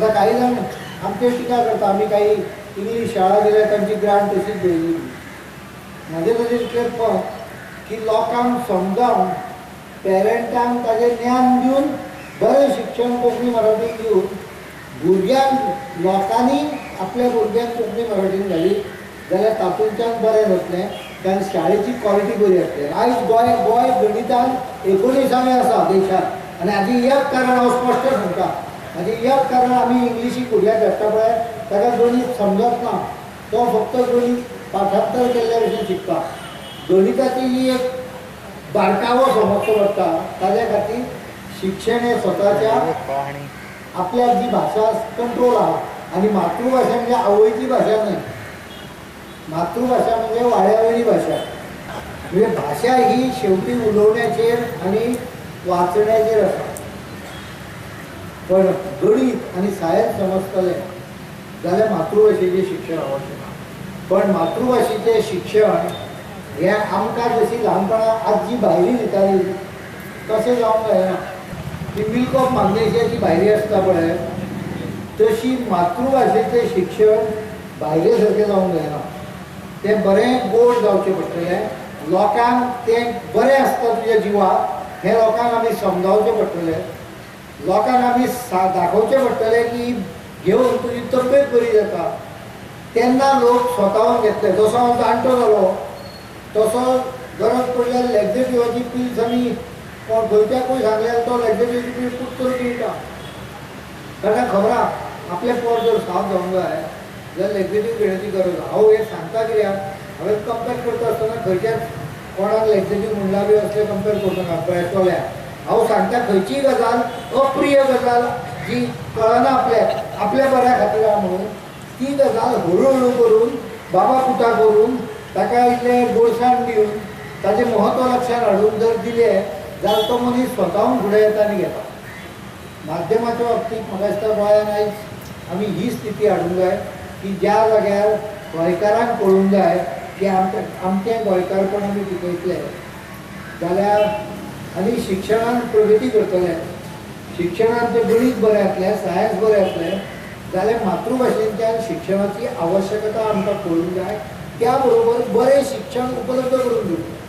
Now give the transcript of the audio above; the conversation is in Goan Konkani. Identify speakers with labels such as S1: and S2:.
S1: आतां काही जाण आमचेर टिका करता, आमी काही इंग्लीश शाळा दिल्यार तांची ग्रांट तशीच दवरली. म्हाजें तशें इतलें पद की लोकांक समजावन पेरंटांक ताजें ज्ञान दिवन बरें शिक्षण कोंकणी मराठीक दिवन भुरग्यांक लोकांनी आपल्या भुरग्यांक कोंकणी मराठीन घाली जाल्यार तातूंतल्यान बरें जातलें, कारण शाळेची क्वॉलिटी बरी आसतली. आयज गोंय गोंय गणितान 19वें आसा देशांत आनी हाजी एक कारण हांव स्पश्ट सांगता, हाजी एक कारण आमी इंग्लिशी भुरग्याक धाडटा पळय ताका गणीत समजत ना, तो फक्त गणीत पाठांतर केल्ल्या भशेन शिकता. गणिताची ही एक बारकावो समजचो पडटा, ताज्या खातीर शिक्षण हें स्वताच्या आपल्याक जी भाशा कंट्रोल आहा. आनी मातृभाशा म्हणजे आवयची भाशा न्हय, मातृभाशा म्हणजे वाड्या वयली भाशा. म्हणजे भाशा ही शेवटी उलोवण्याचेर आनी वाचण्याचेर आसा. पण गणीत आनी सायन्स समजतलें जाल्यार मातृभाशेचें शिक्षण आवश्यक. पण मातृभाशेचें शिक्षण हें आमकां जशी ल्हानपणां आजी भायरी दिताली तशें जावंक जायना. ती मिल्क ऑफ माग्नेशियाची भायरी आसता पळय तशी मातृभाशेचें शिक्षण भायरे सारकें जावंक जायना. तें बरें गोड जावचें पडटलें, लोकांक तें बरें आसता तुज्या जिवाक हें लोकांक आमी समजावचें पडटलें, लोकांक आमी दाखोवचें पडटलें की घेवन तुजी तब्येत बरी जाता. तेन्ना लोक स्वताहून घेतले. जसो हांव जाणटो जालो तसो गरज पडल्यार लॅक्झेटिवाची पिल्स आमी कोण खंयच्याकूय सांगल्यार तो लॅक्झेटिवाची पील पूत करून पिळटा. ताका खबर आहा आपलें पोट जर साफ जावंक जाय जाल्यार लॅक्झेटीव घेण्याची गरज आहा. हांव हें सांगता कित्याक हांवें कंपेर करता आसतना खंयच्याच कोणाक लॅक्झेटीव म्हणला बी असलें कंपेर करूं नाका प्रेसवाल्याक. हांव सांगता खंयचीय गजाल अप्रिय गजाल जी कळना आपल्याक आपल्या बऱ्या खातीर आहा म्हणून ती गजाल हळू हळू करून बाबा पुता करून ताका इतलें गोडसाण दिवन ताजें म्हत्व लक्षांत हाडून जर दिलें जाल्यार तो मनीस स्वताहून फुडें येता आनी घेता. माध्यमाच्या बाबतींत म्हाका दिसता गोंयांत आयज आमी ही स्थिती हाडूंक जाय की ज्या जाग्यार गोंयकारांक कळूंक जाय की आमचें गोंयकारपण आमी टिकयतले जाल्यार आनी शिक्षणान प्रगती करतले, शिक्षणान तें गणीत बरें आसलें, सायन्स बरें आसलें जाल्यार मातृभाशेंतल्यान शिक्षणाची आवश्यकता आमकां कळूंक जाय. त्या बरोबर बरें शिक्षण उपलब्ध करून दिवचें.